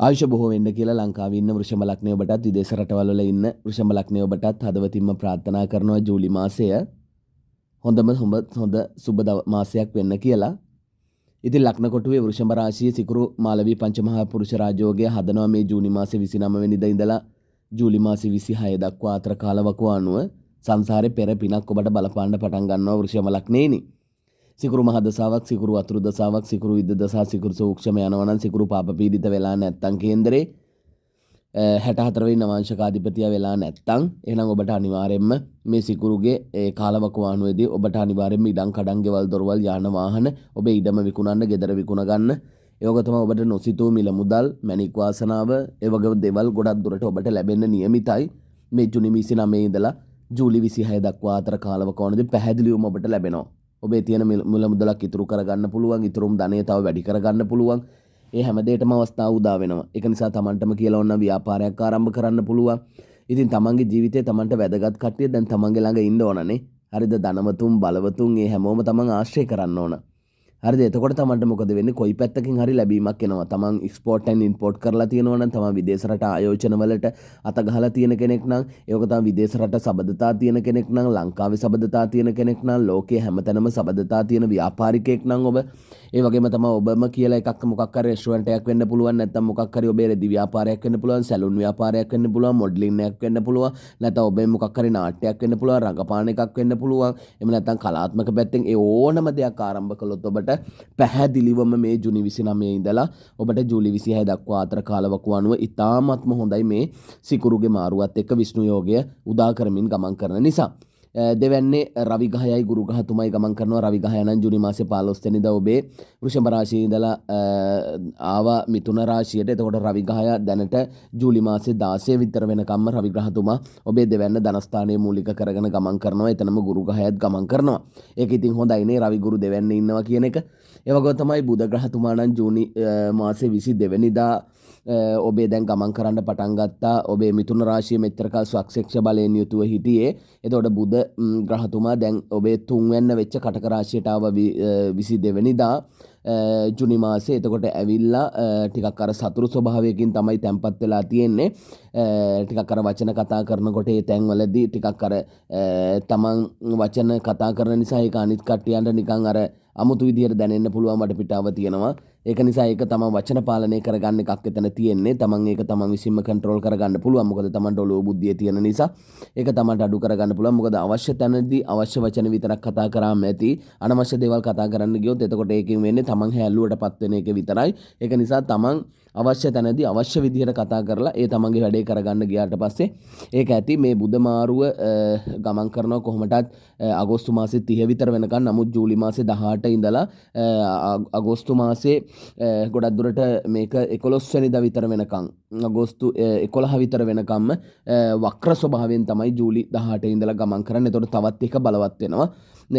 ආයුෂ බොහෝ වෙන්න කියලා ලංකාවේ ඉන්න වෘෂභ ලග්නය ඔබටත්, විදේශ රටවල් වල ඉන්න වෘෂභ ලග්නය ඔබටත් හදවතින්ම ප්‍රාර්ථනා කරනවා ජූලි මාසය හොඳම හොඳ සුබ මාසයක් වෙන්න කියලා. ඉතින් ලග්න කොටුවේ වෘෂභ රාශියේ සිකුරු මාලවී පංචමහා පුරුෂ රාජයෝගය හදනවා මේ ජූනි මාසේ 29 වෙනිදා ඉඳලා ජූලි මාසේ 26 දක්වා අතර කාලවකවානුව සංසාරේ පෙර පිනක් ඔබට බලපාන්න පටන් ගන්නවා වෘෂභ ලග්නේනි. සිකුරු මහ දසාවක්, සිකුරු අතුරු දසාවක්, සිකුරු විද්ද දසා, සිකුරු සූක්ෂම යනවා නම් සිකුරු පාප පීඩිත වෙලා නැත්තම් කේන්දරේ 64 වෙනි නවාංශකාධිපතියා වෙලා නැත්තම් එහෙනම් ඔබට අනිවාර්යයෙන්ම මේ සිකුරුගේ ඒ කාලවකවානුවේදී ඔබට අනිවාර්යයෙන්ම ඉඩම් කඩම්, ගෙවල් දොරවල්, යාන වාහන, ඔබේ ඉඩම විකුණන්න, ගෙදර විකුණ ගන්න, ඒ වගේ තමයි ඔබට නොසිතූ මිල මුදල්, මැණික් වාසනාව, ඒ වගේ දේවල් ගොඩක් දුරට ඔබට ලැබෙන්න නියමිතයි. මේ ජුනි 29 ඉඳලා ජූලි 26 දක්වා අතර කාලවකවානුවේදී පැහැදිලිවම ඔබට ලැබෙනවා. ඔබේ තියෙන මිල මුදලක් ඉතුරු කරගන්න පුළුවන්, ඉතුරුම් ධනය තව වැඩි කරගන්න පුළුවන්. ඒ හැම දෙයකටම අවස්ථාව උදා වෙනවා. ඒක නිසා තමන්ටම කියලා ඕන ව්‍යාපාරයක් ආරම්භ කරන්න පුළුවන්. ඉතින් තමන්ගේ ජීවිතේ තමන්ට වැදගත් කට්ටිය දැන් තමන්ගේ ළඟ ඉන්න ඕනනේ. හරිද? ධනවතුන්, බලවතුන් ඒ හැමෝම තමන් ආශ්‍රය කරන්න ඕන. හරිද? එතකොට තමන්ට මොකද වෙන්නේ? කොයි පැත්තකින් හරි ලැබීමක් එනවා. තමන් එක්ස්පෝර්ට් ඇන්ඩ් ඉම්පෝර්ට් කරලා තියෙනවා නම්, තමන් විදේශ රට ආයෝජන වලට අත ගහලා තියෙන කෙනෙක් නම්, ඒ වගේ තමන් විදේශ රට සබඳතා තියෙන කෙනෙක් නම්, ලංකාවේ සබඳතා තියෙන කෙනෙක් නම්, ලෝකයේ හැමතැනම සබඳතා තියෙන ව්‍යාපාරිකයෙක් නම් ඔබ, ඒ වගේම තමයි ඔබම කියලා එකක් මොකක් හරි රෙස්ටුරන්ට් එකක් වෙන්න පුළුවන්, නැත්නම් මොකක් හරි ඔබේ රෙදි ව්‍යාපාරයක් වෙන්න පුළුවන්, සැලුන් ව්‍යාපාරයක් වෙන්න පුළුවන්, මොඩලින් එකක් වෙන්න පුළුවන්, නැත්නම් ඔබේ මොකක් හරි නාට්‍යයක් වෙන්න පුළුවන්, රඟපාන එකක් වෙන්න පුළුවන්, එහෙම නැත්නම් කලාත්මක පැත්තෙන් ඒ ඕනම දෙයක් ආරම්භ කළොත් ඔබට පැහැදිලිවම මේ ජුනි 29 ඉඳලා ඔබට ජූලි 26 දක්වා අතර කාලවකවානුව ඉතාමත්ම හොඳයි මේ සිකුරුගේ මාරුවත් එක්ක විෂ්ණු යෝගය උදා කරමින් ගමන් කරන නිසා. දෙවැන්නේ රවි ගහයයි ගුරු ගහ තුමයි ගමන් කරනවා. රවි ගහය නම් ජුනි මාසේ 15 වෙනිදා ඔබේ වෘෂභ රාශියේ ඉඳලා ආවා මිථුන රාශියට. එතකොට රවි ගහය දැනට ජූලි මාසේ 16 විතර වෙනකම්ම රවි ග්‍රහතුමා ඔබේ දෙවැන්න ධනස්ථානයේ මූලික කරගෙන ගමන් කරනවා. එතනම ගුරු ගහයත් ගමන් කරනවා. ඒක ඉතින් හොඳයි නේ, රවි ගුරු දෙවැන්නේ ඉන්නවා කියන එක. ඒ වගේම තමයි බුධ ග්‍රහතුමා නම් ජූනි මාසේ 22 වෙනිදා ඔබේ දැන් ගමන් කරන්න පටන් ගත්තා. ඔබේ මිථුන රාශිය මෙච්චර කල් ස්වක්ෂේක්ෂ බලයෙන් යුතුව හිටියේ. එතකොට බුධ ග්‍රහතුමා දැන් ඔබේ තුන්වැන්න වෙච්ච කටක රාශියට ආව 22 වෙනිදා ජුනි මාසේ. එතකොට ඇවිල්ලා ටිකක් අර සතුරු ස්වභාවයකින් තමයි තැම්පත් වෙලා තියෙන්නේ. ටිකක් අර වචන කතා කරනකොට ඒ තැන්වලදී ටිකක් අර තමන් වචන කතා කරන නිසා ඒක අනිත් කට්ටියන්ට නිකන් අර අමුතු විදියට දැනෙන්න පුළුවන් වටපිටාව තියෙනවා. ඒක නිසා ඒක තමන් වචන පාලනය කරගන්න එකක් එතන තියෙන්නේ. තමන් ඒක තමන් විසින්ම කන්ට්‍රෝල් කරගන්න පුළුවන්. මොකද තමන්ට ඔළුව බුද්ධිය තියෙන නිසා ඒක තමන්ට අඩු කරගන්න පුළුවන්. මොකද අවශ්‍ය තැනදී අවශ්‍ය වචන විතරක් කතා කරාම ඇති. අනවශ්‍ය දේවල් කතා කරන්න ගියොත් එතකොට ඒකෙන් වෙන්නේ තමන් හැල්ලුවටපත් වෙන එක විතරයි. ඒක නිසා තමන් අවශ්‍ය තැනදී අවශ්‍ය විදිහට කතා කරලා ඒ තමන්ගේ වැඩේ කරගන්න ගියාට පස්සේ ඒක ඇති. මේ බුධ මාරුව ගමන් කරනවා කොහොමටත් අගෝස්තු මාසේ 30 විතර වෙනකන්. නමුත් ජූලි මාසේ 18 ඉඳලා අගෝස්තු මාසේ ගොඩක් දුරට මේක 11 වෙනිදා විතර වෙනකන්, අගෝස්තු 11 විතර වෙනකම්ම වක්‍ර ස්වභාවයෙන් තමයි ජූලි 18 ඉඳලා ගමන් කරන්නේ. එතකොට තවත් එක බලවත් වෙනවා.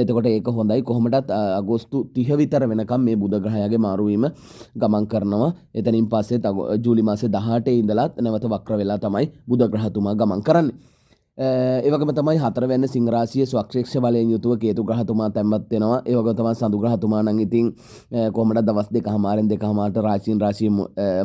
එතකොට ඒක හොඳයි. කොහොමටත් අගෝස්තු 30 විතර වෙනකම් මේ බුධ ග්‍රහයාගේ මාරු වීම ගමන් කරනවා. එතනින් පස්සේ ජූලි මාසේ 18 ඉඳලා නැවත වක්‍ර වෙලා තමයි බුධ ග්‍රහතුමා ගමන් කරන්නේ. ඒ වගේම තමයි හතරවැන්න සිංහ රාශියේ ස්වක්ෂේක්ෂ බලයෙන් යුතුව කේතු ග්‍රහතුමා තැන්පත් වෙනවා. ඒ වගේම තමයි සඳු ග්‍රහතුමා නම් ඉතින් කොහොමද දවස් දෙකමාරෙන් දෙකමාරට රාශියෙන් රාශිය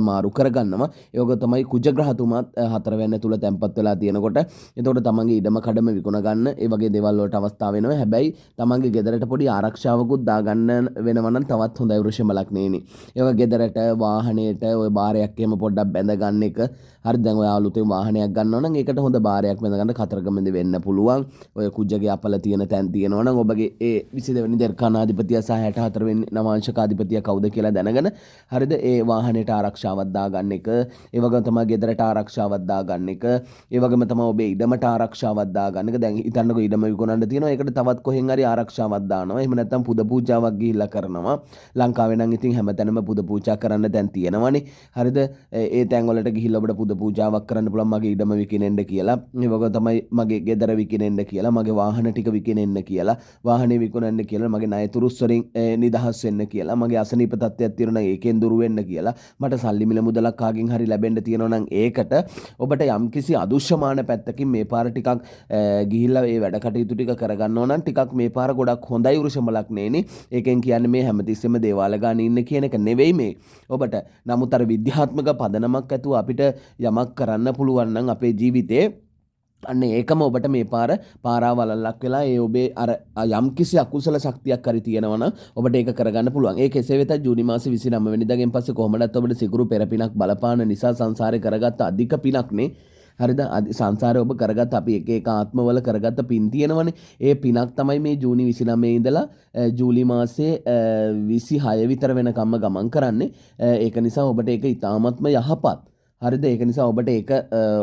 මාරු කරගන්නවා. ඒ වගේම තමයි කුජ ග්‍රහතුමාත් හතරවැන්න තුල තැන්පත් වෙලා තියෙනකොට එතකොට තමන්ගේ ඉඩම කඩම විකුණ ගන්න ඒ වගේ දේවල් වලට අවස්ථාව වෙනවා. හැබැයි තමන්ගේ ගෙදරට පොඩි ආරක්ෂාවකුත් දාගන්න වෙනවා නම් තවත් හොඳයි වෘෂභ ලග්නේනි. ඒ වගේ ගෙදරට වාහනේට ඔය බාරයක් එහෙම පොඩ්ඩක් බැඳ ගන්න එක. හරි, දැන් ඔය අලුතෙන් වාහනයක් ගන්නවා නම් ඒකට හොඳ බාරයක් බැඳ ගන්න කතරගමෙන්ද වෙන්න පුළුවන්. ඔය කුජගේ අපල තියෙන තැන් තියෙනවා නම් ඔබගේ ඒ 22 වෙනි දර්ශනාධිපතියා සහ 64 වෙනි නවාංශකාධිපතියා කවුද කියලා දැනගෙන හරිද ඒ වාහනේට ආරක්ෂාවක් දාගන්න එක. ඒ වගේම තමයි ගෙදරට ආරක්ෂාවක් දාගන්න එක. ඒ වගේම තමයි ඔබේ ඉඩමට ආරක්ෂාවක් දාගන්න එක. දැන් හිතන්නකෝ ඉඩම විකුණන්න තියෙනවා, ඒකට තවත් කොහෙන් හරි ආරක්ෂාවක් දානවා. එහෙම නැත්නම් පුද පූජාවක් ගිහිල්ලා කරනවා. ලංකාවේ නම් ඉතින් හැමතැනම පුද පූජා කරන්න තැන් තියෙනවනේ. හරිද? ඒ තැන් වලට ගිහිල්ලා ඔබට පුද පූජාවක් කරන්න පුළුවන් මගේ ඉඩම විකිනෙන්න කියලා. ඒ වගේම තමයි තමයි මගේ ගෙදර විකිනෙන්න කියලා, මගේ වාහන ටික විකිනෙන්න කියලා, වාහනේ විකුණන්න කියලා, මගේ ණය තුරුස් වලින් නිදහස් වෙන්න කියලා, මගේ අසනීප තත්ත්වයක් තියෙනවා නම් ඒකෙන් දුරු වෙන්න කියලා, මට සල්ලි මිල මුදලක් කාගෙන් හරි ලැබෙන්න තියෙනවා නම් ඒකට ඔබට යම්කිසි අදුෂ්‍යමාන පැත්තකින් මේ පාර ටිකක් ගිහිල්ලා ඒ වැඩ කටයුතු ටික කරගන්නවා නම් ටිකක් මේ පාර ගොඩක් හොඳයි වෘෂභ ලග්නේනේ. ඒකෙන් කියන්නේ මේ හැමතිස්සෙම දේවාල ගානේ ඉන්න කියන එක නෙවෙයි මේ ඔබට. නමුත් අර විද්‍යාත්මක පදනමක් ඇතුව අපිට යමක් කරන්න පුළුවන් නම් අපේ ජීවිතේ, අන්න ඒකම ඔබට මේ පාර පාරාවලල්ලක් වෙලා ඒ ඔබේ අර යම්කිසි අකුසල ශක්තියක් හරි තියෙනවා නම් ඔබට ඒක කරගන්න පුළුවන්. ඒ කෙසේ වෙතත් ජූනි මාසේ 29 වෙනිදාගෙන් පස්සේ කොහොමදත් ඔබට සිකුරු පෙර පිනක් බලපාන නිසා සංසාරේ කරගත්ත අධික පිනක්නේ. හරිද? සංසාරේ ඔබ කරගත්ත අපි එක එක ආත්මවල කරගත්ත පින් තියෙනවනේ. ඒ පිනක් තමයි මේ ජූනි 29 ඉඳලා ජූලි මාසේ 26 විතර වෙනකම්ම ගමන් කරන්නේ. ඒක නිසා ඔබට ඒක ඉතාමත්ම යහපත්. හරිද? ඒක නිසා ඔබට ඒක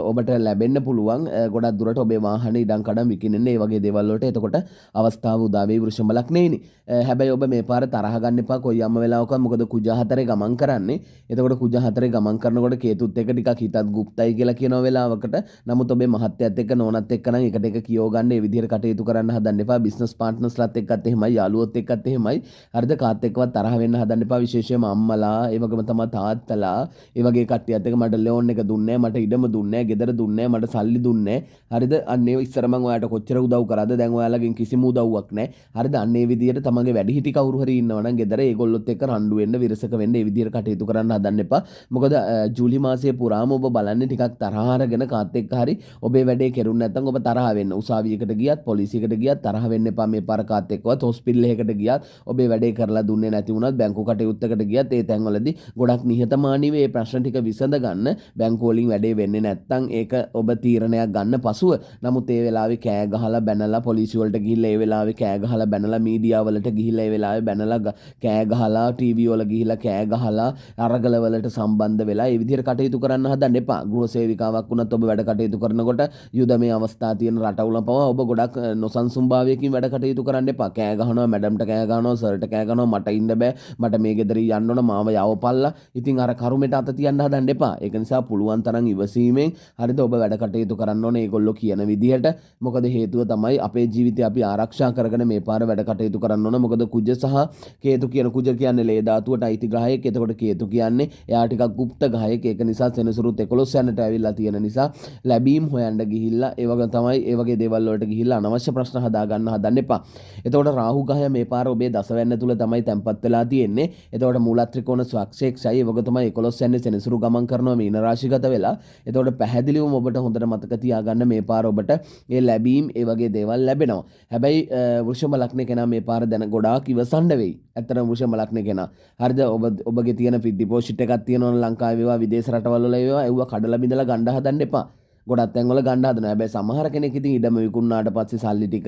ඔබට ලැබෙන්න පුළුවන් ගොඩක් දුරට ඔබේ වාහන ඉඩම් කඩම් විකිනෙන්න ඒ වගේ දේවල් වලට එතකොට අවස්ථාව උදා වෙයි වෘෂභ ලග්නේනි. හැබැයි ඔබ මේ පාර තරහ ගන්න එපා කොයි අම්ම වෙලාවකවත්, මොකද කුජ හතරේ ගමන් කරන්නේ. එතකොට කුජ හතරේ ගමන් කරනකොට කේතුත් එක්ක ටිකක් හිතත් ගුප්තයි කියලා කියනවා වෙලාවකට. නමුත් ඔබේ මහත්තයත් එක්ක නෝනත් එක්ක නම් එකට එක කියෝ ගන්න ඒ විදිහට කටයුතු කරන්න හදන්න එපා. බිස්නස් පාර්ට්නර්ස්ලාත් එක්කත් එහෙමයි, යාළුවොත් එක්කත් එහෙමයි. හරිද? කාත් එක්කවත් තරහ වෙන්න හදන්න එපා. විශේෂයෙන්ම අම්මලා, ඒ වගේම තමයි තාත්තලා, ඒ වගේ කට්ටියත් එක්ක මට ලෝන් එක දුන්නේ නැහැ, මට ඉඩම දුන්නේ නැහැ, ගෙදර දුන්නේ නැහැ, මට සල්ලි දුන්නේ නැහැ. හරිද? අන්න ඒ ඉස්සර මං ඔයාලට කොච්චර උදව් කරාද, දැන් ඔයාලගෙන් කිසිම උදව්වක් නැහැ. හරිද? අන්න ඒ විදිහට තමන්ගේ වැඩිහිටි කවුරු හරි ඉන්නවා නම් ගෙදර ඒගොල්ලොත් එක්ක රණ්ඩු වෙන්න, විරසක වෙන්න ඒ විදිහට කටයුතු කරන්න හදන්න එපා. මොකද ජූලි මාසයේ පුරාම ඔබ බලන්නේ ටිකක් තරහ අරගෙන කාත් එක්ක හරි ඔබේ වැඩේ කෙරුණ නැත්නම් ඔබ තරහ වෙන්න. උසාවියකට ගියත්, පොලිසියකට ගියත් තරහ වෙන්න එපා මේ පාර කාත් එක්කවත්. හොස්පිටල් එකකට ගියත් ඔබේ වැඩේ කරලා දුන්නේ නැති වුණත්, බැංකු කටයුත්තකට ගියත් ඒ තැන්වලදී ගොඩක් නිහතමානීව මේ ප්‍රශ්න ටික විසඳ ගන්න. බැංකුව වලින් වැඩේ වෙන්නේ නැත්නම් ඒක ඔබ තීරණයක් ගන්න පසුව. නමුත් ඒ වෙලාවේ කෑ ගහලා බැනලා පොලිසිය වලට ගිහිල්ලා, ඒ වෙලාවේ කෑ ගහලා බැනලා මීඩියා වලට ගිහිල්ලා, ඒ වෙලාවේ බැනලා කෑ ගහලා ටීවී වල ගිහිල්ලා කෑ ගහලා අරගල වලට සම්බන්ධ වෙලා ඒ විදිහට කටයුතු කරන්න හදන්න එපා. ගෘහ සේවිකාවක් වුණත් ඔබ වැඩ කටයුතු කරනකොට යුදමේ අවස්ථා තියෙන රටවල පවා ඔබ ගොඩක් නොසන්සුන්භාවයකින් වැඩ කටයුතු කරන්න එපා. කෑ ගහනවා, මැඩම්ට කෑ ගහනවා, සර්ට කෑ ගහනවා, මට ඉන්න බෑ, මට මේ ගෙදර යන්න ඕන, මාව යවපල්ලා. ඉතින් අර කරුමෙට අත තියන්න හදන්න එපා. ඒක නිසා පුළුවන් තරම් ඉවසීමෙන් හරිද ඔබ වැඩ කටයුතු කරන්න ඕනේ ඒගොල්ලෝ කියන විදිහට. මොකද හේතුව තමයි අපේ ජීවිතය අපි ආරක්ෂා කරගෙන මේ පාර වැඩ කටයුතු කරන්න ඕන. මොකද කුජ සහ කේතු කියන, කුජ කියන්නේ ලේ ධාතුවට අයිති ග්‍රහයෙක්. එතකොට කේතු කියන්නේ එයා ටිකක් ගුප්ත ග්‍රහයෙක්. ඒක නිසා සෙනසුරුත් 11 යනට ඇවිල්ලා තියෙන නිසා ලැබීම් හොයන්න ගිහිල්ලා ඒ වගේ තමයි ඒ වගේ දේවල් වලට ගිහිල්ලා අනවශ්‍ය ප්‍රශ්න හදා ගන්න හදන්න එපා. එතකොට රාහු ග්‍රහය මේ පාර ඔබේ දසවැන්න තුල තමයි තැන්පත් වෙලා තියෙන්නේ. එතකොට මූලත්‍රිකෝණ ස්වක්ෂේක්ෂයි. ඒ වගේ තමයි 11 යන්නේ සෙනසුරු ගමන් කරනවා මීන රාශිගත වෙලා. එතකොට පැහැදිලිවම ඔබට හොඳට මතක තියාගන්න මේ පාර ඔබට ඒ ලැබීම් ඒ වගේ දේවල් ලැබෙනවා. හැබැයි වෘෂභ ලග්න කෙනා මේ පාර දැන ගොඩාක් ඉවසන්න වෙයි. ඇත්තටම වෘෂභ ලග්න කෙනා. හරිද? ඔබගේ තියෙන ඩිපොසිට් එකක් තියෙනවා නම් ලංකාවේ වේවා විදේශ රටවල් වල වේවා, ඒවා කඩලා බිඳලා ගන්න හදන්න එපා. ගොඩක් තැන්වල ගන්න හදනවා. හැබැයි සමහර කෙනෙක් ඉතින් ඉඩම විකුණාට පස්සේ සල්ලි ටික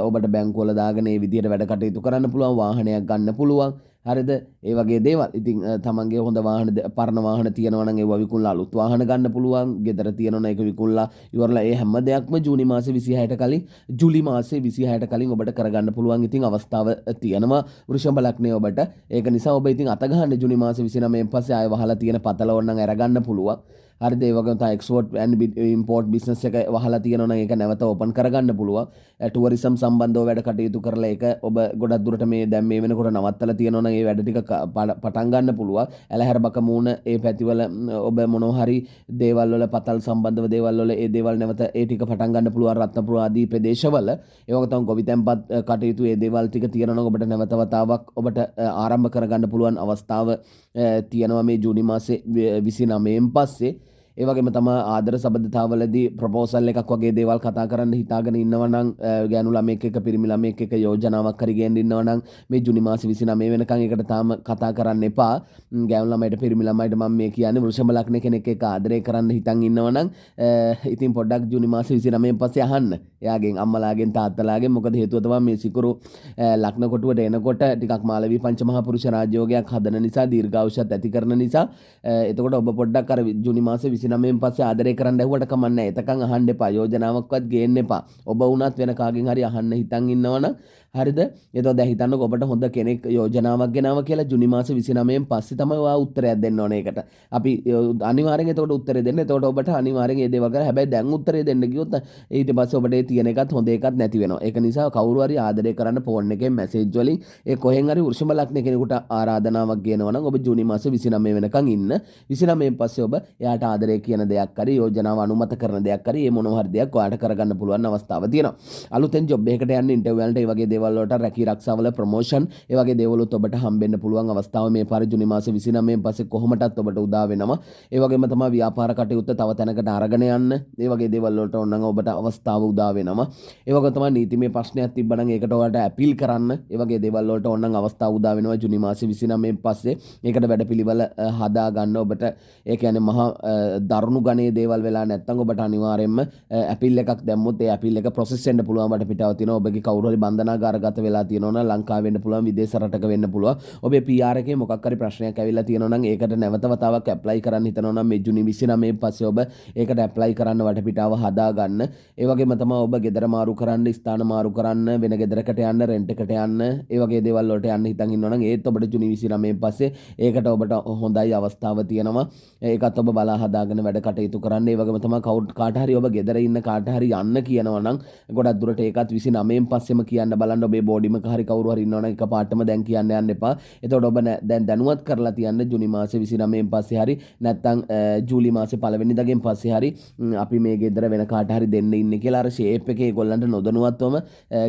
ඔබට බැංකුවල දාගෙන ඒ විදිහට වැඩ කටයුතු කරන්න පුළුවන්, වාහනයක් ගන්න පුළුවන්. හරිද? ඒ වගේ දේවල්. ඉතින් තමන්ගේ හොඳ වාහන, පරණ වාහන තියෙනවා නම් ඒවා විකුණලා අලුත් වාහන ගන්න පුළුවන්. ගෙදර තියෙනවා නම් ඒක විකුණලා ඉවරලා ඒ හැම දෙයක්ම ජූනි මාසේ 26ට කලින්, ජූලි මාසේ 26ට කලින් ඔබට කරගන්න පුළුවන්. ඉතින් අවස්ථාව තියෙනවා වෘෂභ ලග්නයේ ඔබට. ඒක නිසා ඔබ ඉතින් අත ගහන්න ජූනි මාසේ 29 පස්සේ ආයෙ වහලා තියෙන පතල ඕනනම් අරගන්න පුළුවන්. හරිද? ඒ වගේම තමයි එක්ස්පෝර්ට් ඇන්ඩ් ඉම්පෝර්ට් බිස්නස් එක වහලා තියෙනවා නම් ඒක නැවත ඕපන් කරගන්න පුළුවන්. ටුවරිසම් සම්බන්ධව වැඩ කටයුතු කරලා ඒක ඔබ ගොඩක් දුරට මේ දැන් මේ වෙනකොට නවත්තලා තියෙනවා නම් ඒ වැඩ ටික පටන් ගන්න පුළුවන්. ඇලහැර බක මූණ ඒ පැතිවල ඔබ මොනවා හරි දේවල් වල පතල් සම්බන්ධව දේවල් වල ඒ දේවල් නැවත ඒ ටික පටන් ගන්න පුළුවන් රත්නපුර ආදී ප්‍රදේශවල. ඒ වගේ තමයි ගොවිතැන්පත් කටයුතු ඒ දේවල් ටික තියෙනවා නම් ඔබට නැවත වතාවක් ඔබට ආරම්භ කරගන්න පුළුවන් අවස්ථාව තියෙනවා මේ ජූනි මාසේ 29න් පස්සේ. ඒ වගේම තමයි ආදර සබඳතාවලදී ප්‍රොපෝසල් එකක් වගේ දේවල් කතා කරන්න හිතාගෙන ඉන්නවා නම් ගෑනු ළමයෙක් එක්ක පිරිමි ළමයෙක් එක්ක යෝජනාවක් හරි ගේන්න ඉන්නවා නම් මේ ජූනි මාසේ 29 වෙනකන් ඒකට තාම කතා කරන්න එපා. ගෑනු ළමයිට පිරිමි ළමයිට මම මේ කියන්නේ වෘෂභ ලග්න කෙනෙක් එක්ක ආදරය කරන්න හිතන් ඉන්නවා නම් ඉතින් පොඩ්ඩක් ජූනි මාසේ 29 පස්සේ අහන්න. එයාගෙන් අම්මලාගෙන් තාත්තලාගෙන්. මොකද හේතුව තමයි මේ සිකුරු ලග්න කොටුවට එනකොට ටිකක් මාළවී පංචමහා පුරුෂ රාජයෝගයක් හදන නිසා, දීර්ඝායුෂත් ඇති කරන නිසා, එතකොට ඔබ පොඩ්ඩක් අර ජූනි මාසේ 29න් පස්සේ ආදරය කරන්න ඇහුවට කමක් නැහැ. එතකන් අහන්න එපා. යෝජනාවක්වත් ගේන්න එපා. ඔබ වුණත් වෙන කාගෙන් හරි අහන්න හිතන් ඉන්නවනම් හරිද? එතකොට දැන් හිතන්නකෝ ඔබට හොඳ කෙනෙක් යෝජනාවක් ගෙනාවා කියලා ජුනි මාසේ 29න් පස්සේ තමයි ඔයා උත්තරයක් දෙන්න ඕනේ ඒකට. අපි අනිවාර්යෙන් එතකොට උත්තරේ දෙන්න. එතකොට ඔබට අනිවාර්යෙන් මේ දේවල් කරලා හැබැයි දැන් උත්තරේ දෙන්න ගියොත් ඊට පස්සේ ඔබට ඒ තියෙන එකත් හොඳ එකත් නැති වෙනවා. ඒක නිසා කවුරු හරි ආදරය කරන්න ෆෝන් එකෙන් මැසේජ් වලින් ඒ කොහෙන් හරි වෘෂභ ලග්න කෙනෙකුට ආරාධනාවක් ගේනවා නම් ඔබ ජූනි මාසේ 29 වෙනකන් ඉන්න. 29න් පස්සේ ඔබ එයාට ආදරය කියන දෙයක් හරි යෝජනාව අනුමත කරන දෙයක් හරි ඒ මොනවා හරි දෙයක් ඔයාට කරගන්න පුළුවන් අවස්ථාව තියෙනවා. අලුතෙන් ජොබ් එකකට යන්න ඉන්ටර්විව් වලට ඒ වගේ දේවල් වලට රැකී රක්ෂාවල ප්‍රොමෝෂන් ඒ වගේ දේවලුත් ඔබට හම්බෙන්න පුළුවන් අවස්ථාව මේ පාර ජූනි මාසේ 29න් පස්සේ කොහොමටත් ඔබට උදා වෙනවා. ඒ වගේම තමයි ව්‍යාපාර කටයුත්ත තව තැනකට අරගෙන යන්න ඒ වගේ දේවල් වලට ඕනනම් ඔබට අවස්ථාව උදා වෙනවා. ඒ වගේම තමයි නීතිමය ප්‍රශ්නයක් තිබ්බනම් ඒකට ඔයාලට ඇපීල් කරන්න ඒ වගේ දේවල් වලට ඕනනම් අවස්ථාව උදා වෙනවා ජූනි මාසේ 29න් පස්සේ. ඒකට වැඩපිළිවෙල හදා ගන්න ඔබට ඒ කියන්නේ මහා දරුණු ගණයේ දේවල් වෙලා නැත්නම් ඔබට අනිවාර්යයෙන්ම ඇපීල් එකක් දැම්මොත් ඒ ඇපීල් එක ප්‍රොසෙස් වෙන්න පුළුවන් වටපිටාව තියෙනවා. ඔබගේ කවුරු හරි බන්ධනාගාරගත වෙලා තියෙනවා නම් ලංකාවේ වෙන්න පුළුවන්, විදේශ රටක වෙන්න පුළුවන්. ඔබේ PR එකේ මොකක් හරි ප්‍රශ්නයක් ඇවිල්ලා තියෙනවා නම් ඒකට නැවත වතාවක් ඇප්ලයි කරන්න හිතනවා නම් මේ ජූනි 29 පස්සේ ඔබ ඒකට ඇප්ලයි කරන්න වටපිටාව හදා ගන්න. ඒ වගේම තමයි ඔබ ගෙදර මාරු කරන්න, ස්ථාන මාරු කරන්න, වෙන ගෙදරකට යන්න, රෙන්ට් එකට යන්න, ඒ වගේ දේවල් වලට යන්න හිතන් ඉන්නවා නම් ඒත් ඔබට ජූනි 29 පස්සේ ඒකට ඔබට හොඳයි අවස්ථාව තියෙනවා. ඒකත් ඔබ බලා හදාගෙන වැඩ කටයුතු කරන්න. ඒ වගේම තමයි කාට හරි ඔබ ගෙදර ඉන්න කාට හරි යන්න කියනවා නම් ගොඩක් දුරට ඒකත් 29න් පස්සෙම කියන්න බලන්න. ඔබේ බෝඩිමක හරි කවුරු හරි ඉන්නවා නම් එකපාරටම දැන් කියන්න යන්න එපා. එතකොට ඔබ දැන් දැනුවත් කරලා තියන්න ජූනි මාසේ 29න් පස්සේ හරි නැත්නම් ජූලි මාසේ පළවෙනිදාගෙන් පස්සේ හරි අපි මේ ගෙදර වෙන කාට හරි දෙන්න ඉන්නේ කියලා අර ෂේප් එකේ ඒගොල්ලන්ට නොදැනුවත්වම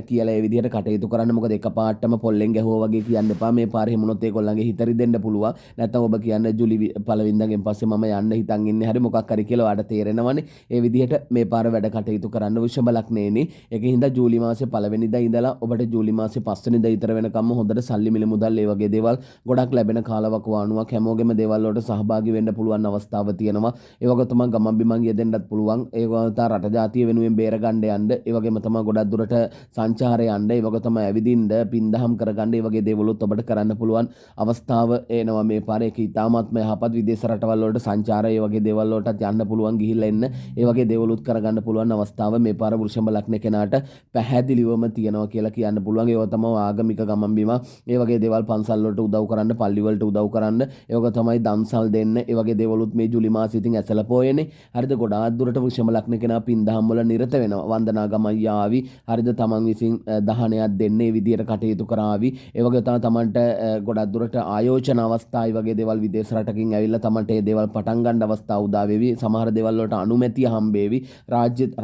කියලා ඒ විදිහට කටයුතු කරන්න. මොකද එකපාරටම පොල්ලෙන් ගැහුවා වගේ කියන්න එපා. මේ පාර එහෙම වුණොත් ඒගොල්ලන්ගේ හිත රිදෙන්න පුළුවන්. නැත්නම් ඔබ කියන්න ජූලි පළවෙනිදාගෙන් පස්සේ මම යන්න හිතන් ඉන්නේ හරි මොකක් හරි කියලා ඔයාට තේරෙනවනේ. ඒ විදිහට මේ පාර වැඩ කටයුතු කරන්න වෘෂභ ලග්නේනේ. ඒක හින්දා ජූලි මාසේ පළවෙනිදා ඉඳලා ඔබට ජූලි මාසේ පස්වෙනිදා විතර වෙනකම්ම හොඳට සල්ලි මිල මුදල් ඒ වගේ දේවල් ගොඩක් ලැබෙන කාලවකවානුවක්. හැමෝගෙම දේවල් වලට සහභාගී වෙන්න පුළුවන් අවස්ථාව තියෙනවා. ඒ වගේ තමයි ගමන් බිමන් යෙදෙන්නත් පුළුවන්. ඒ වගේ තමයි රට ජාතිය වෙනුවෙන් බේර ගන්න යන්න. ඒ වගේම තමයි ගොඩක් දුරට සංචාරය යන්න. ඒ වගේ තමයි ඇවිදින්න, පින්දහම් කරගන්න. ඒ වගේ දේවලුත් ඔබට කරන්න පුළුවන් අවස්ථාව එනවා මේ පාර. ඒක ඉතාමත්ම යහපත්. විදේශ රටවල් වලට සංචාරය ඒ වගේ දේවල් වලටත් යන්න පුළුවන්, ගිහිල්ලා එන්න. ඒ වගේ දේවලුත් කරගන්න පුළුවන් අවස්ථාව මේ පාර වෘෂභ ලග්න කෙනාට පැහැදිලිවම තියෙනවා කියලා කියන්න පුළුවන්. ඒවා තමයි ආගමික ගමන් බිමන්, ඒ වගේ දේවල් පන්සල් වලට උදව් කරන්න, පල්ලි වලට උදව් කරන්න, ඒ වගේ තමයි දන්සල් දෙන්න, ඒ වගේ දේවලුත් මේ ජූලි මාසෙ ඉතින් ඇසල පොයනේ. හරිද? ගොඩාක් දුරට වෘෂභ ලග්න කෙනා පින්දහම් වල නිරත වෙනවා. වන්දනා ගමන් යාවි. හරිද? තමන් විසින් දහනයක් දෙන්න ඒ විදියට කටයුතු කරાવી. ඒ වගේ තමයි තමන්ට ගොඩක් දුරට ආයෝජන අවස්ථා ඒ වගේ දේවල් විදේශ රටකින් ඇවිල්ලා තමන්ට ඒ දේවල් පටන් ගන්න අවස්ථා උදා වේවි. සමහර දේවල් වලට අනුමැතිය හම්බේවි.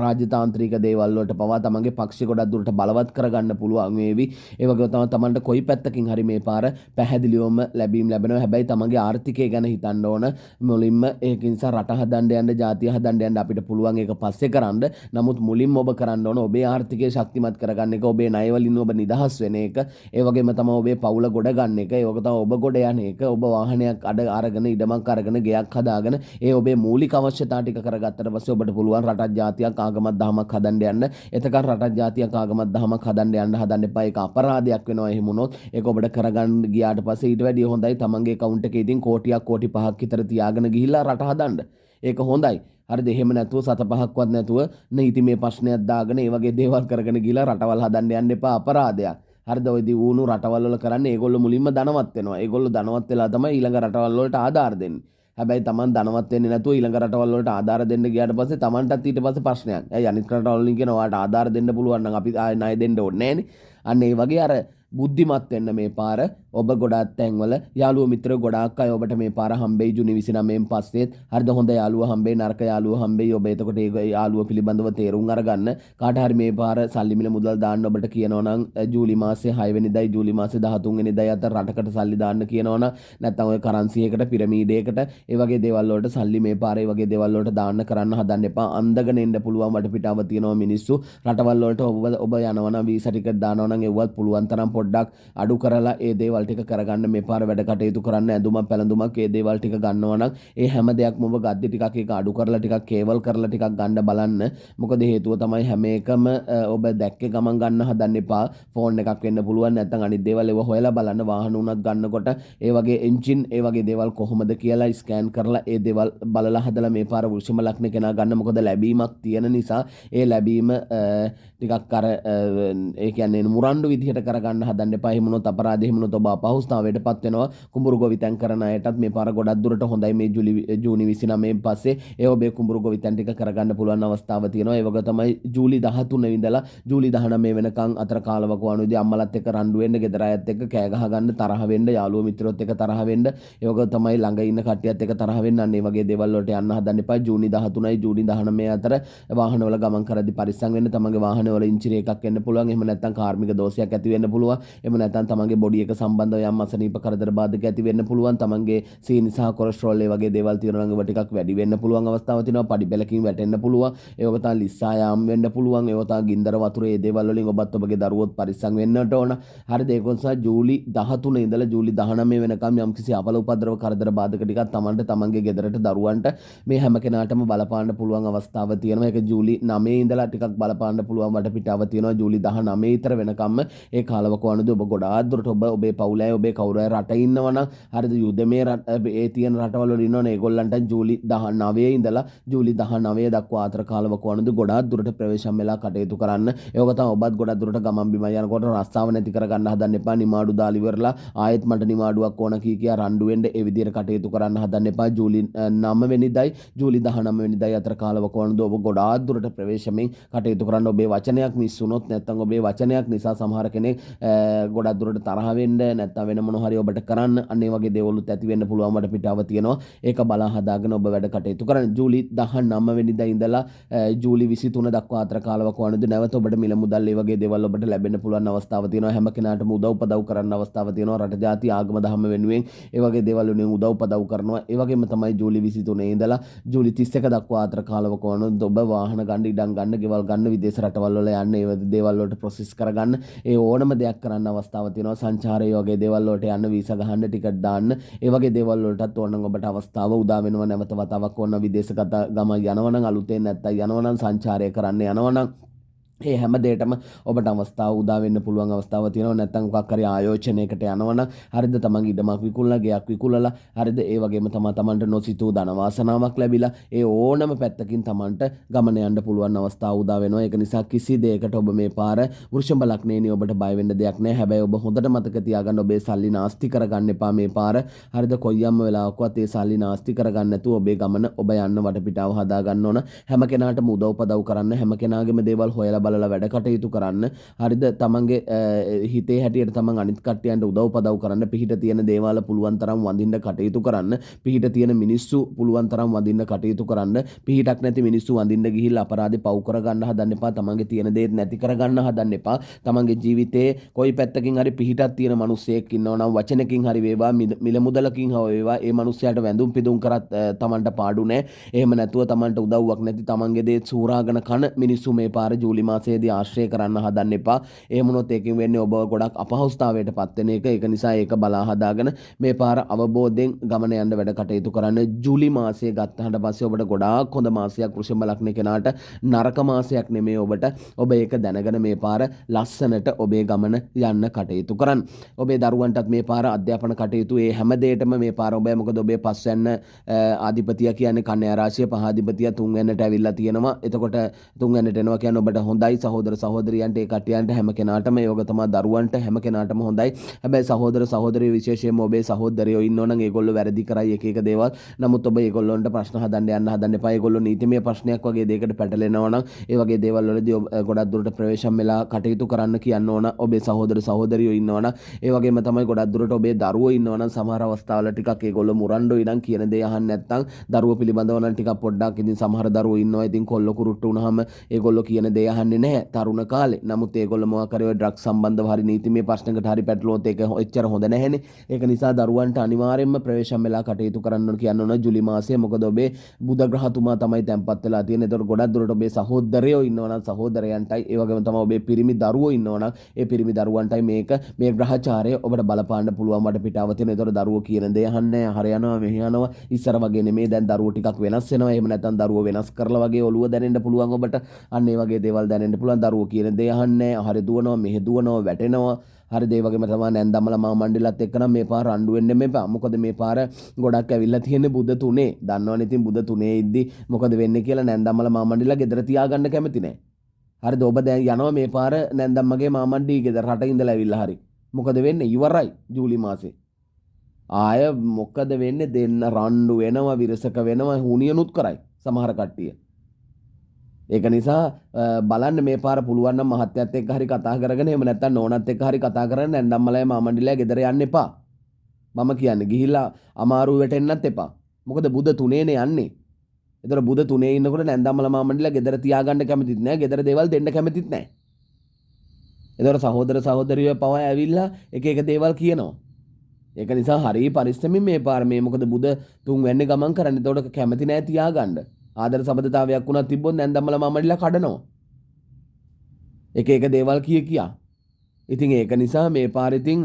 රාජ්‍යතාන්ත්‍රික දේවල් වලට පවා තමන්ගේ පක්ෂ ගොඩක් දුරට බලවත් කරගන්න පුළුවන් වේවි. ඒ වගේ තමයි තමන්ට කොයි පැත්තකින් හරි මේ පාර පැහැදිලිවම ලැබීම් ලැබෙනවා. හැබැයි තමන්ගේ ආර්ථිකය ගැන හිතන්න ඕන මුලින්ම. ඒක නිසා රට හදන්න යන්න, ජාතිය හදන්න යන්න අපිට පුළුවන් ඒක පස්සේ කරන්න. නමුත් මුලින්ම ඔබ කරන්න ඕන ඔබේ ආර්ථිකය ශක්තිමත් කරගන්න එක, ඔබේ ණය වලින් ඔබ නිදහස් වෙන එක, ඒ වගේම තමයි ඔබේ පවුල ගොඩ ගන්න එක, ඒ වගේ තමයි ඔබ ගොඩ යන එක, ඔබ වාහනයක් අඩ අරගෙන ඉඩමක් අරගෙන ගෙයක් හදාගෙන ඒ ඔබේ මූලික අවශ්‍යතා ටික කරගත්තට පස්සේ ඔබට පුළුවන් රටක් ජාතියක් ආගමක් දහමක් හදන්න යන්න. එතකන් රටක් ජාතියක් ආගමක් දහමක් හදන්න යන්න හදන්න එපා. ඒක අපරාධයක් වෙනවා එහෙම වුණොත්. ඒක ඔබට කරගන්න ගියාට පස්සේ ඊට වැඩිය හොඳයි තමන්ගේ ඇකවුන්ට් එකේ ඉතින් කෝටියක් කෝටි 5ක් විතර තියාගෙන ගිහිල්ලා රට හදන්න. ඒක හොඳයි. හරිද? එහෙම නැතුව සත පහක්වත් නැතුව නීතිමය ප්‍රශ්නයක් දාගෙන ඒ වගේ දේවල් කරගෙන ගිහලා රටවල් හදන්න යන්න එපා. අපරාධයක්. හරිද? ඔය දියුණු රටවල් වල කරන්නේ ඒගොල්ලෝ මුලින්ම ධනවත් වෙනවා. ඒගොල්ලෝ ධනවත් වෙලා තමයි ඊළඟ රටවල් වලට ආධාර දෙන්නේ. හැබැයි තමන් ධනවත් වෙන්නේ නැතුව ඊළඟ රටවල් වලට ආධාර දෙන්න ගියාට පස්සේ තමන්ටත් ඊට පස්සේ ප්‍රශ්නයක්. ඇයි අනිත් රටවල් වලින් කියනවා ඔයාලට ආධාර දෙන්න පුළුවන් නම් අපි ආයෙ ණය දෙන්න ඕනේ නෑනේ. අන්න ඒ වගේ අර බුද්ධිමත් වෙන්න මේ පාර. ඔබ ගොඩාක් තැන්වල යාළුවෝ මිත්‍රයෝ ගොඩාක් අය ඔබට මේ පාර හම්බෙයි ජූනි 29න් පස්සෙත්. හරිද? හොඳ යාළුවෝ හම්බෙයි, නරක යාළුවෝ හම්බෙයි. ඔබ එතකොට ඒ යාළුවෝ පිළිබඳව තේරුම් අරගන්න. කාට හරි මේ පාර සල්ලි මිල මුදල් දාන්න ඔබට කියනවා නම් ජූලි මාසේ 6 වෙනිදායි ජූලි මාසේ 13 වෙනිදායි අතර රටකට සල්ලි දාන්න කියනවා නම්, නැත්නම් ඔය කරන්සි එකකට පිරමීඩයකට ඒ වගේ දේවල් වලට සල්ලි මේ පාර ඒ වගේ දේවල් වලට දාන්න කරන්න හදන්න එපා. අන්දගෙන එන්න පුළුවන් වටපිටාව තියෙනවා මිනිස්සු. රටවල් වලට ඔබ යනවා නම් වීසා ටිකට් දානවා නම් එව්වත් පුළුවන් තරම් පොඩ්ඩක් අඩු කරලා ඒ දේවල් ටික කරගන්න මේ පාර වැඩ කටයුතු කරන්න. ඇඳුමක් පැළඳුමක් ඒ දේවල් ටික ගන්නවා නම් ඒ හැම දෙයක්ම ඔබ ගද්දි ටිකක් ඒක අඩු කරලා ටිකක් කේවල් කරලා ටිකක් ගන්න බලන්න. මොකද හේතුව තමයි හැම එකම ඔබ දැක්කේ ගමන් ගන්න හදන්න එපා. ෆෝන් එකක් වෙන්න පුළුවන්, නැත්නම් අනිත් දේවල් ඒව හොයලා බලන්න. වාහන උනත් ගන්නකොට ඒ වගේ එන්ජින් ඒ වගේ දේවල් කොහොමද කියලා ස්කෑන් කරලා ඒ දේවල් බලලා හදලා මේ පාර වෘෂභ ලග්න කෙනා ගන්න. මොකද ලැබීමක් තියෙන නිසා ඒ ලැබීම ටිකක් අර ඒ කියන්නේ මුරණ්ඩු විදිහට කරගන්න හදන්න එපා. එහෙම වුණොත් අපරාධ, එහෙම වුණොත් ඔබ අපහසුතාවයටපත් වෙනවා. කුඹුරු ගොවිතැන් කරන අයටත් මේ පාර ගොඩක් දුරට හොඳයි. මේ ජූනි 29 පස්සේ ඒ ඔබේ කුඹුරු ගොවිතැන් ටික කරගන්න පුළුවන් අවස්ථාව තියෙනවා. ඒ වගේ තමයි ජූලි 13 ඉඳලා ජූලි 19 වෙනකන් අතර කාලවකවානුවේදී අම්මලත් එක්ක රණ්ඩු වෙන්න, ගෙදර අයත් එක්ක කෑ ගහ ගන්න, තරහ වෙන්න, යාළුවෝ මිත්‍රයොත් එක්ක තරහ වෙන්න, ඒ වගේ තමයි ළඟ ඉන්න කට්ටියත් එක්ක තරහ වෙන්න, අන්න ඒ වගේ දේවල් වලට යන්න හදන්න එපා. ජූනි 13යි ජූනි 19 අතර වාහනවල ගමන් කරද්දී පරිස්සම් වෙන්න. තමන්ගේ වාහනවල ඉංජින එකක් එන්න පුළුවන්. එහෙම නැත්නම් කාර්මික දෝෂයක් ඇති වෙන්න පුළුවන්. එහෙම නැත්නම් තමන්ගේ බොඩි එක සම්බන්ධව යම් අසනීප කරදර බාධක ඇති වෙන්න පුළුවන්. තමන්ගේ සීනි සහ කොලෙස්ටරෝල් ඒ වගේ දේවල් තියෙනවා නම් ඒවා ටිකක් වැඩි වෙන්න පුළුවන් අවස්ථාවක් තියෙනවා. පඩි පෙලකින් වැටෙන්න පුළුවන්. ඒ වගේ තමයි ලිස්සා යාම් වෙන්න පුළුවන්. ඒ වගේ තමයි ගින්දර වතුර ඒ දේවල් වලින් ඔබත් ඔබගේ දරුවොත් පරිස්සම් වෙන්නට ඕන. හරිද? ඒක නිසා ජූලි 13 ඉඳලා ජූලි 19 වෙනකම් යම්කිසි අපල උපද්‍රව කරදර බාධක ටිකක් තමන්ට, තමන්ගේ ගෙදරට, දරුවන්ට මේ හැම කෙනාටම බලපාන්න පුළුවන් අවස්ථාව තියෙනවා. ඒක ජූලි 9 ඉඳලා ටිකක් බලපාන්න පුළුවන් වටපිටාව තියෙනවා. ජූලි 19 විතර වෙනකම්ම ඒ කාලවකවානුවේදී ඔබ ගොඩාක් දුරට ඔබ ඔබේ පවුලේ ඔබේ කවුරු හරි රට ඉන්නවනම්, හරිද, යුදමේ රට ඒ තියෙන රටවල් වල ඉන්නවනේ, ඒගොල්ලන්ට ජූලි 19 ඉඳලා ජූලි 19 දක්වා අතර කාලවකවානුවේදී ගොඩාක් දුරට ප්‍රවේශම් වෙලා කටයුතු කරන්න. ඒ වගේ තමයි ඔබත් ගොඩක් දුරට ගමන් බිමන් යනකොට රස්සාව නැති කරගන්න හදන්න එපා. නිමාඩු දාලා ඉවරලා ආයෙත් මට නිමාඩුවක් ඕන කී කියා රණ්ඩු වෙන්න ඒ විදිහට කටයුතු කරන්න හදන්න එපා. ජූලි 9 වෙනිදායි ජූලි 19 වෙනිදායි අතර කාලවකවානුවේදී ඔබ ගොඩාක් දුරට ප්‍රවේශමෙන් කටයුතු කරන්න. ඔබේ වචනයක් මිස් වුණොත් නැත්නම් ඔබේ වචනයක් නිසා සමහර කෙනෙක් ගොඩක් දුරට තරහ වෙන්න, නැත්නම් වෙන මොන හරි ඔබට කරන්න, අන්න ඒ වගේ දේවලුත් ඇති වෙන්න පුළුවන් වටපිටාව තියෙනවා. ඒක බලා හදාගෙන ඔබ වැඩ කටයුතු කරන්න. ජූලි 19 වෙනිදා ඉඳලා ජූලි 23 දක්වා අතර කාලවකවානුවේදී නැවත ඔබට මිල මුදල් ඒ වගේ දේවල් ඔබට ලැබෙන්න පුළුවන් අවස්ථාව තියෙනවා. හැම කෙනාටම උදව් උපදව් කරන්න අවස්ථාව තියෙනවා. රට ජාති ආගම දහම වෙනුවෙන් ඒ වගේ දේවල් වෙනුවෙන් උදව් උපදව් කරනවා. ඒ වගේම තමයි ජූලි 23 ඉඳලා ජූලි 31 දක්වා අතර කාලවකවානුවේදී ඔබ වාහන ගන්න, ඉඩම් ගන්න, ගෙවල් ගන්න, විදේශ රටවල් වල යන්න, ඒ දේවල් වලට ප්‍රොසෙස් කරගන්න, ඒ ඕනම දෙයක් කරන්න අවස්ථාව තියෙනවා. සංචාරය වගේ දේවල් වලට යන්න, වීසා ගහන්න, ටිකට් දාන්න, ඒ වගේ දේවල් වලටත් ඕනනම් ඔබට අවස්ථාව උදා වෙනවා. නැවත වතාවක් ඕන විදේශගත ගමන් යනවනම්, අලුතෙන් නැත්තම් යනවනම්, සංචාරය කරන්න යනවනම් ඒ හැම දෙයකටම ඔබට අවස්ථාව උදා වෙන්න පුළුවන් අවස්ථාව තියෙනවා. නැත්තම් මොකක් හරි ආයෝජනයකට යනවනම්, හරිද, තමන්ගේ ඉඩමක් විකුණලා, ගෙයක් විකුණලා, හරිද, ඒ වගේම තමා තමන්ට නොසිතූ ධන වාසනාවක් ලැබිලා ඒ ඕනම පැත්තකින් තමන්ට ගමන යන්න පුළුවන් අවස්ථාව උදා වෙනවා. ඒක නිසා කිසි දෙයකට ඔබ මේ පාර වෘෂභ ලග්නේනි ඔබට බය වෙන්න දෙයක් නෑ. හැබැයි ඔබ හොඳට මතක තියාගන්න ඔබේ සල්ලි නාස්ති කරගන්න එපා මේ පාර. හරිද, කොයියම්ම වෙලාවකවත් ඒ සල්ලි නාස්ති කරගන්න නැතුව ඔබේ ගමන ඔබ යන්න වටපිටාව හදා ගන්න ඕන. හැම කෙනාටම උදව් පදව් කරන්න, හැම කෙනාගේම දේවල් හොයලා බලලා වැඩ කටයුතු කරන්න. හරිද, තමන්ගේ හිතේ හැටියට තමන් අනිත් කට්ටියන්ට උදව් පදව් කරන්න, පිහිට තියෙන දේවල් පුළුවන් තරම් වඳින්න කටයුතු කරන්න, පිහිට තියෙන මිනිස්සු පුළුවන් තරම් වඳින්න කටයුතු කරන්න. පිහිටක් නැති මිනිස්සු වඳින්න ගිහිල්ලා අපරාධේ පව් කරගන්න හදන්න එපා. තමන්ගේ තියෙන දේත් නැති කරගන්න හදන්න එපා. තමන්ගේ ජීවිතේ කොයි පැත්තකින් හරි පිහිටක් තියෙන මිනිස්සෙක් ඉන්නවා නම් වචනකින් හරි වේවා, මිල මුදලකින් හරි වේවා, ඒ මිනිස්සයාට වැඳුම් පිදුම් කරත් තමන්ට පාඩු නෑ. එහෙම නැතුව තමන්ට උදව්වක් නැති තමන්ගේ දේත් සූරාගෙන කන මිනිස්සු මේ පාර ජූලි මාසයේදී ආශ්‍රය කරන්න හදන්න එපා. එහෙම වුණොත් ඒකෙන් වෙන්නේ ඔබ ගොඩක් අපහසුතාවයට පත් වෙන එක. ඒක නිසා ඒක බලා හදාගෙන මේ පාර අවබෝධයෙන් ගමන යන්න වැඩ කටයුතු කරන්න. ජූලි මාසය ගත්තාට පස්සේ ඔබට ගොඩාක් හොඳ මාසයක් වෘෂභ ලග්න කෙනාට, නරක මාසයක් නෙමෙයි ඔබට. ඔබ ඒක දැනගෙන මේ පාර ලස්සනට ඔබේ ගමන යන්න කටයුතු කරන්න. ඔබේ දරුවන්ටත් මේ පාර අධ්‍යාපන කටයුතු ඒ හැම දෙයකටම මේ පාර ඔබ, මොකද ඔබේ පස්වැන්න ආධිපතියා කියන්නේ කන්‍යා රාශිය, පහාධිපතියා තුන්වැන්නට ඇවිල්ලා තියෙනවා. එතකොට තුන්වැන්නට එනවා කියන්නේ ඔබට හොඳයි. සහෝදර සහෝදරියන්ට ඒ කට්ටියන්ට හැම කෙනාටම ඒ වගේ තමයි දරුවන්ට හැම කෙනාටම හොඳයි. හැබැයි සහෝදර සහෝදරියෝ විශේෂයෙන්ම ඔබේ සහෝදරයෝ ඉන්නවනම් ඒගොල්ලෝ වැරදි කරයි එක එක දේවල්. නමුත් ඔබ ඒගොල්ලොන්ට ප්‍රශ්න හදන්න යන්න හදන්න එපා. ඒගොල්ලෝ නීතිමය ප්‍රශ්නයක් වගේ දෙයකට පැටලෙනවා නම් ඒ වගේ දේවල් වලදී ඔබ ගොඩක් දුරට ප්‍රවේශම් වෙලා කටයුතු කරන්න කියන්න ඕන. ඔබේ සහෝදර සහෝදරියෝ ඉන්නවනම් ඒ වගේම තමයි ගොඩක් දුරට ඔබේ දරුවෝ ඉන්නවනම් සමහර අවස්ථාවල ටිකක් ඒගොල්ලෝ මුරණ්ඩුයි නම් කියන දේ අහන්න නැත්නම් දරුවෝ පිළිබඳව නම් ටිකක් පොඩ්ඩක් ඉතින් සමහර දරුවෝ ඉන්නවා ඉතින් කොල්ල කුරුට්ටු වුණාම ඒගොල්ලෝ කියන දේ අහන්නේ යන්නේ නැහැ තරුණ කාලේ. නමුත් ඒගොල්ලෝ මොකක් හරි ඔය ඩ්‍රග්ස් සම්බන්ධව හරි නීතිමය ප්‍රශ්නකට හරි පැටලුවොත් ඒක එච්චර හොඳ නැහැනේ. ඒක නිසා දරුවන්ට අනිවාර්යයෙන්ම ප්‍රවේශම් වෙලා කටයුතු කරන්න ඕන කියන්න ඕන ජූලි මාසයේ. මොකද ඔබේ බුධ ග්‍රහතුමා තමයි තැන්පත් වෙලා තියෙන්නේ. ඒතකොට ගොඩක් දුරට ඔබේ සහෝදරයෝ ඉන්නවා නම් සහෝදරයන්ටයි, ඒ වගේම තමයි ඔබේ පිරිමි දරුවෝ ඉන්නවා නම් ඒ පිරිමි දරුවන්ටයි මේක මේ ග්‍රහචාරය ඔබට බලපාන්න පුළුවන් වටපිටාව තියෙනවා. ඒතකොට දරුවෝ කියන දේ අහන්නේ නැහැ, හර යනවා මෙහෙ යනවා. ඉස්සර වගේ නෙමෙයි, දැන් දරුවෝ ටිකක් වෙනස් වෙනවා. එහෙම නැත්නම් දරුවෝ වෙනස් කරලා වගේ ඔළුව දැනෙන්න පුළුවන් ඔබට. අන්න ඒ වගේ දේවල් දැනෙන්න පුළුවන්. දරුවෝ කියන දේ අහන්නේ නැහැ, හරි දුවනවා මෙහෙ දුවනවා වැටෙනවා. හරි ඒ වගේම තමයි නැන්දම්මලා මාමණ්ඩිලත් එක්ක නම් මේ පාර රණ්ඩු වෙන්න එපා. මොකද මේ පාර ගොඩක් ඇවිල්ලා තියෙන්නේ බුධ තුනේ. දන්නවනේ ඉතින් බුධ තුනේ ඉද්දි මොකද වෙන්නේ කියලා. නැන්දම්මලා මාමණ්ඩිලා ගෙදර තියාගන්න කැමති නෑ. හරිද? ඔබ දැන් යනවා මේ පාර නැන්දම්මගේ මාමණ්ඩි ගෙදර රට ඉඳලා ඇවිල්ලා හරි. මොකද වෙන්නේ? ඉවරයි ජූලි මාසේ. ආය මොකද වෙන්නේ? දෙන්න රණ්ඩු වෙනවා, විරසක වෙනවා, හුනියනුත් කරයි සමහර කට්ටිය. ඒක නිසා බලන්න මේ පාර පුළුවන් නම් මහත්තයත් එක්ක හරි කතා කරගෙන, එහෙම නැත්නම් නෝනත් එක්ක හරි කතා කරගෙන නැන්දම්මලයි මාමණ්ඩිලයි ගෙදර යන්න එපා. මම කියන්නේ ගිහිල්ලා අමාරු වැටෙන්නත් එපා. මොකද බුධ තුනේනේ යන්නේ. ඒතර බුධ තුනේ ඉන්නකොට නැන්දම්මලා මාමණ්ඩිලා ගෙදර තියාගන්න කැමතිත් නෑ, ගෙදර දේවල් දෙන්න කැමතිත් නෑ. ඒතර සහෝදර සහෝදරියෝ පවා ඇවිල්ලා එක එක දේවල් කියනවා. ඒක නිසා හරි පරිස්සමින් මේ පාර මේ, මොකද බුධ තුන් වැන්නේ ගමන් කරන්නේ. ඒතකොට කැමති නෑ තියාගන්න. ආදර සබඳතාවයක් වුණත් තිබ්බොත් නැන්දම්මලා මාමණ්ඩිලා කඩනවා. එක එක දේවල් කිය කියා. ඉතින් ඒක නිසා මේ පාර ඉතින්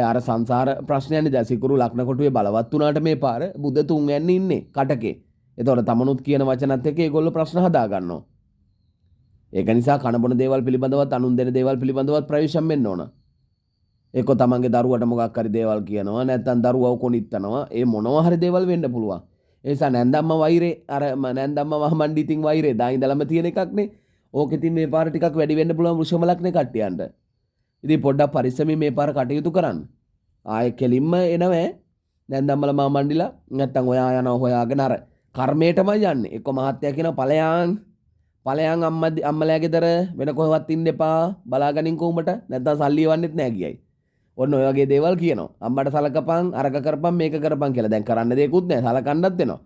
අර සංසාර ප්‍රශ්නයනේ. දැන් සිකුරු ලග්න කොටුවේ බලවත් වුණාට මේ පාර බුධ තුන් වැන්නේ ඉන්නේ කටකේ. එතකොට තමනුත් කියන වචනත් එක්ක ඒගොල්ලෝ ප්‍රශ්න හදා ගන්නවා. ඒක නිසා කන බොන දේවල් පිළිබඳවත් අනුන් දෙන දේවල් පිළිබඳවත් ප්‍රවේශම් වෙන්න ඕන. එක්ක තමන්ගේ දරුවට මොකක් හරි දේවල් කියනවා, නැත්නම් දරුවව කොනිත්තනවා, ඒ මොනවා හරි දේවල් වෙන්න පුළුවන්. ඒ නිසා නැන්දම්ම වෛරේ, අර නැන්දම්ම මහමණ්ඩි ඉතින් වෛරේ දා ඉඳලම තියෙන එකක් නේ. ඕක ඉතින් මේ පාර ටිකක් වැඩි වෙන්න පුළුවන් වෘෂභ ලග්නේ කට්ටියන්ට. ඉතින් පොඩ්ඩක් පරිස්සමින් මේ පාර කටයුතු කරන්න. ආයෙ කෙලින්ම එනවෑ නැන්දම්මලා මාමණ්ඩිලා, නැත්නම් ඔයා යනවා හොයාගෙන අර කර්මයටමයි යන්නේ. එක්ක මහත්තයා කියනවා ඵලයන් ඵලයන් අම්මලා ගෙදර වෙන කොහෙවත් ඉන්න එපා, බලාගනින් කොහොමට, නැත්නම් සල්ලි එවන්නෙත් නෑ කියයි. ඔන්න ඔය වගේ දේවල් කියනවා. අම්මට සලකපන්, අරක කරපන්, මේක කරපන් කියලා. දැන් කරන්න දෙයක්වත් නෑ, සලකන්නත් වෙනවා.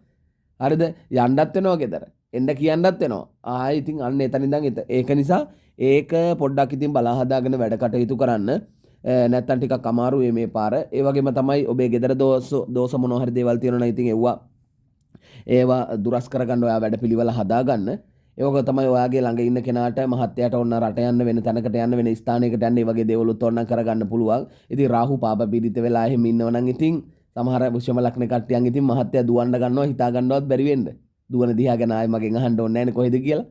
හරිද? යන්නත් වෙනවා ගෙදර. එන්න කියන්නත් වෙනවා. ආයෙ ඉතින් අන්න එතන ඉඳන් ඒක නිසා ඒක පොඩ්ඩක් ඉතින් බලා හදාගෙන වැඩ කටයුතු කරන්න. නැත්තම් ටිකක් අමාරුයි මේ පාර. ඒ වගේම තමයි ඔබේ ගෙදර දෝෂ මොනවා හරි දේවල් තියෙනවා නම් ඉතින් ඒවා දුරස් කරගන්න ඔයා වැඩපිළිවෙල හදාගන්න. ඒ වගේ තමයි ඔයාගේ ළඟ ඉන්න කෙනාට මහත්තයාට ඕන රට යන්න, වෙන තැනකට යන්න, වෙන ස්ථානයකට යන්න, ඒ වගේ දේවලුත් ඕන නම් කරගන්න පුළුවන්. ඉතින් රාහු පාප පීඩිත වෙලා එහෙම ඉන්නව නම් ඉතින් සමහර වෘෂභ ලග්න කට්ටියන් ඉතින් මහත්තයා දුවන්න ගන්නවා, හිතා ගන්නවත් බැරි වෙන්න. දුවන දිහා ගැන ආයෙ මගෙන් අහන්න ඕනේ නෑනේ කොහෙද කියලා.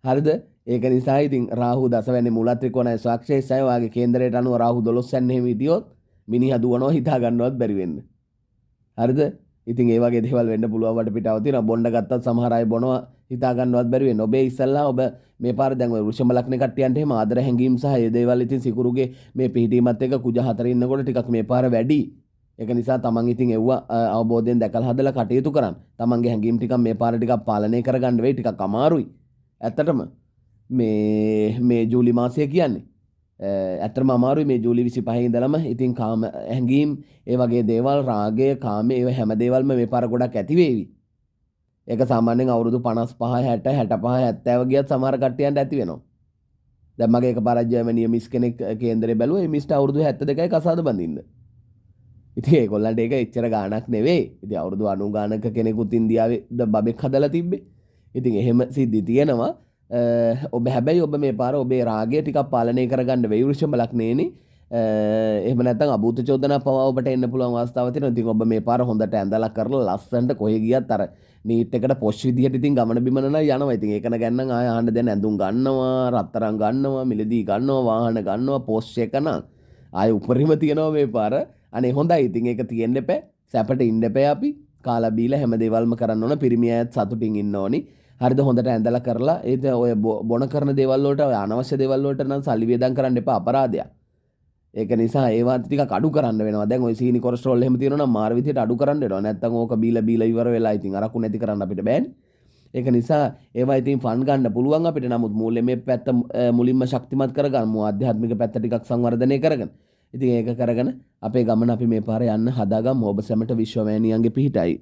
හරිද? ඒක නිසා ඉතින් රාහු දසවැනි මූල ත්‍රිකෝණය ස්වක්ෂේත්‍රය ඔයාගේ කේන්දරයට අනුව රාහු 12 වැන්න එහෙම හිටියොත් මිනිහා දුවනවා, හිතා ගන්නවත් බැරි වෙන්න. හරිද? ඉතින් ඒ වගේ දේවල් වෙන්න පුළුවන් වටපිටාව තියෙනවා. බොණ්ඩ ගත්තත් සමහර අය බොනවා, හිතා ගන්නවත් බැරි වෙන්න. ඔබේ ඉස්සල්ලා ඔබ මේ පාර දැන් ඔය වෘෂභ ලග්න කට්ටියන්ට එහෙම ආදර හැඟීම් සහ ඒ දේවල් ඉතින් සිකුරුගේ මේ පිහිටීමත් එක්ක කුජ හතර ඉන්නකොට ටිකක් මේ පාර වැඩි. ඒක නිසා තමන් ඉතින් එව්ව අවබෝධයෙන් දැකලා හදලා කටයුතු කරන්න. තමන්ගේ හැඟීම් ටිකක් මේ පාර ටිකක් පාලනය කරගන්න වෙයි. ටිකක් අමාරුයි. ඇත්තටම මේ ජූලි මාසය කියන්නේ. ඇත්තටම අමාරුයි මේ ජූලි 25 ඉඳලම ඉතින් කාම හැඟීම් ඒ වගේ දේවල්, රාගය, කාමය, ඒව හැම දේවල්ම මේ පාර ගොඩක් ඇති වේවි. ඒක සාමාන්‍යයෙන් අවුරුදු 55, 60, 65, 70 ගියත් සමහර කට්ටියන්ට ඇති වෙනවා. දැන් මගේ එකපාරක් ජර්මනිය මිස් කෙනෙක් කේන්දරේ බැලුවා. ඒ මිස්ට අවුරුදු 72යි කසාද බඳින්න. ඉතින් ඒගොල්ලන්ට ඒක එච්චර ගාණක් නෙවෙයි. ඉතින් අවුරුදු 90 ගාණක කෙනෙකුත් ඉන්දියාවේ බබෙක් හදලා තිබ්බේ. ඉතින් එහෙම සිද්ධි තියෙනවා. ඔබ හැබැයි ඔබ මේ පාර ඔබේ රාගය ටිකක් පාලනය කරගන්න වෙයි වෘෂභ ලග්නේනේ. එහෙම නැත්නම් අභූත චෝදනා පවා ඔබට එන්න පුළුවන් අවස්ථාවක් තියෙනවා. ඉතින් ඔබ මේ පාර හොඳට ඇඳලා කරලා ලස්සනට කොහෙ ගියත් අර නීට් එකට පොෂ් විදිහට ඉතින් ගමන බිමන නම් යනවා. ඉතින් ඒක ගැන නම් ආය අහන්න දෙන්න. ඇඳුම් ගන්නවා, රත්තරන් ගන්නවා, මිලදී ගන්නවා, වාහන ගන්නවා, පොෂ් එක නම් ආය උපරිම තියෙනවා මේ පාර. අනේ හොඳයි. ඉතින් ඒක තියෙන්න එපා. සැපට ඉන්න එපා අපි. කාලා බීලා හැම දේවල්ම කරන්න ඕන. පිරිමි අයත් සතුටින් ඉන්න ඕනි. හරිද? හොඳට ඇඳලා කරලා ඒත් ඔය බොන කරන දේවල් වලට, ඔය අනවශ්‍ය දේවල් වලට නම් සල්ලි වියදම් කරන්න එපා, අපරාධයක්. ඒක නිසා ඒවා ටිකක් අඩු කරන්න වෙනවා. දැන් ඔය සීනි කොලෙස්ටරෝල් එහෙම තියෙනවා නම් මාර විදිහට අඩු කරන්න වෙනවා. නැත්තම් ඕක බීලා බීලා ඉවර වෙලා ඉතින් අරක්කු නැති කරන්න අපිට බෑනේ. ඒක නිසා ඒවා ඉතින් ෆන් ගන්න පුළුවන් අපිට. නමුත් මූල්‍යමය පැත්ත මුලින්ම ශක්තිමත් කරගමු. ආධ්‍යාත්මික පැත්ත ටිකක් සංවර්ධනය කරගෙන. ඉතින් ඒක කරගෙන අපේ ගමන අපි මේ පාර යන්න හදාගමු. ඔබ සැමට විශ්වමෑණියන්ගේ පිහිටයි.